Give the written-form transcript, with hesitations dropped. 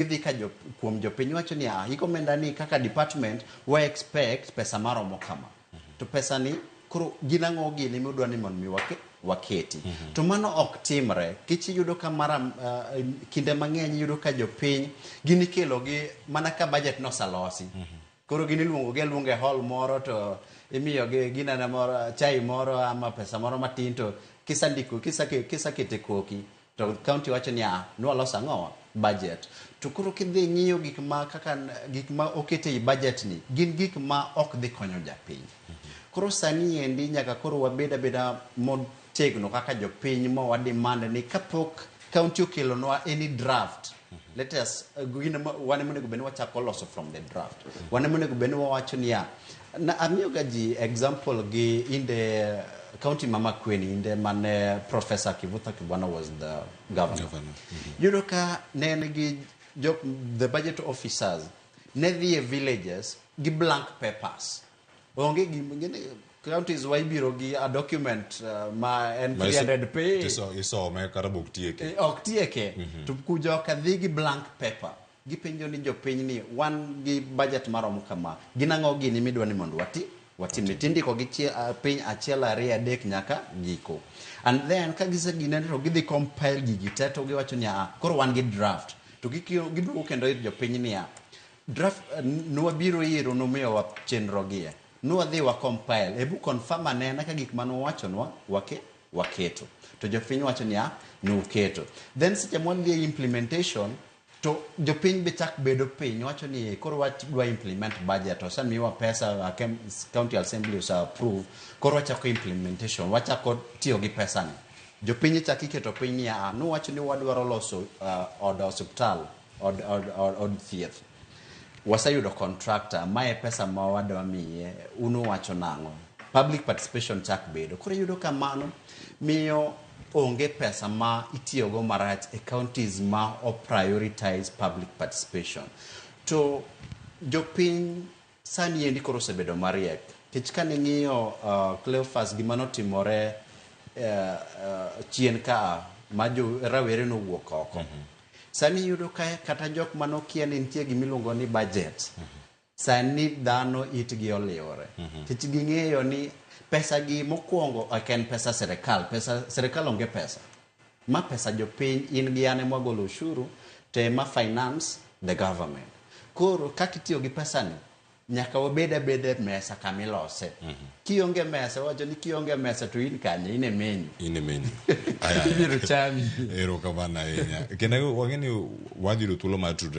Gidhi ka jo, kuom jopiny wacho ni ah, hik omenda ni kaka department wa expect pesa maromo kama. To pesa ni koro gin ang'o gini midwa ni mondo mi waketi. To mano ok timre. Kech iyudo ka mara kinde mang'eny iyudo ka jopiny gin ikelo gi mana ka budget nosalosi. Koro gin iluongo gi aluonga e hall moro to imiyo gi ginene moro chai moro ama pesa moro matin to kisandiko kisakete koki to county wacho ni ah, nwaloso ang'owa budget. To koro kidhi ng'iyo gik ma kaka gik ma oket ei budget ni gin gik ma ok dhi konyo japiny. Koro sani endi nyaka koro wabed abeda motegno kaka jopiny ma wa demand ni kapok county okelonwa any draft, let us gin wan ema onego bed ni wachako loso from the draft. Wan ema onego bed ni wawacho niya, na amiyoga ji example gi inde county ma Makueni inde mane Professor Kivutha Kibwana was the governor. Governor. Yudo ka ne en gi jok, the budget officers ne dhi e villages gi blank papers. Onge gi counties wa ibiro gi a document ma en 300 page. Isome kata buk tieke. Ok tieke. To kujoka dhi gi blank paper. Gipenjo ni jopiny ni wan gi budget maromo kama. Gin ang'o gini midwa ni mondo wati? Watim. Tindiko gi piny achiel ariyo adek nyaka giko. And then ka giseginene to gidhi compile gigi te to giwacho ni ah, koro wan gi draft. To giduogo kendo ir jopiny niya, draft nwabiro iru numiyowa chenro gie. Nwadhi wa compile. Ebu confirm anena ka gik mane uwachonwa waketo. To jopiny wacho niya, nuketo. Then seche mwadhi e implementation, to jopiny be chak bedo piny wacho ni koro wadwa implement budget osemiwa pesa county assembly ose approve koro wachako implementation wachako tiyo gi pesa ni jopiny chak iketo piny niya ah, nuwacho ni wadwaro loso od osiptal od thieth waseyudo contractor mae pesa ma wadwa miye unu wacho nang'o public participation chak bedo koro iyudo ka mano miyo onge pesa ma itiyogo marach e counties ma o prioritize public participation to jopiny sani endi koro osebedo mariek nikech ka ning'iyo Cleophas gima notimore chien ka ma jo rawere nowuok oko sani iyudo ka kata jok manokia ni nitie gimiluongo ni budget sani dhano itgi oliwore nikech ging'eyo ni pesa gi mokwongo ok en pesa sirikal pesa sirikal onge pesa ma pesa jopiny in gi an ema wagolo ushuru to ema finance the government koro kaka itiyo gi pesa ni nyaka wabed abeda e mesa kamilose kionge mesa wacho ni kionge mesa to in kanye in e menu In e menu. Ibiro chami. Erokamano ahinya. Kendo wang'e ni wadhi yudo thuolo mar tudre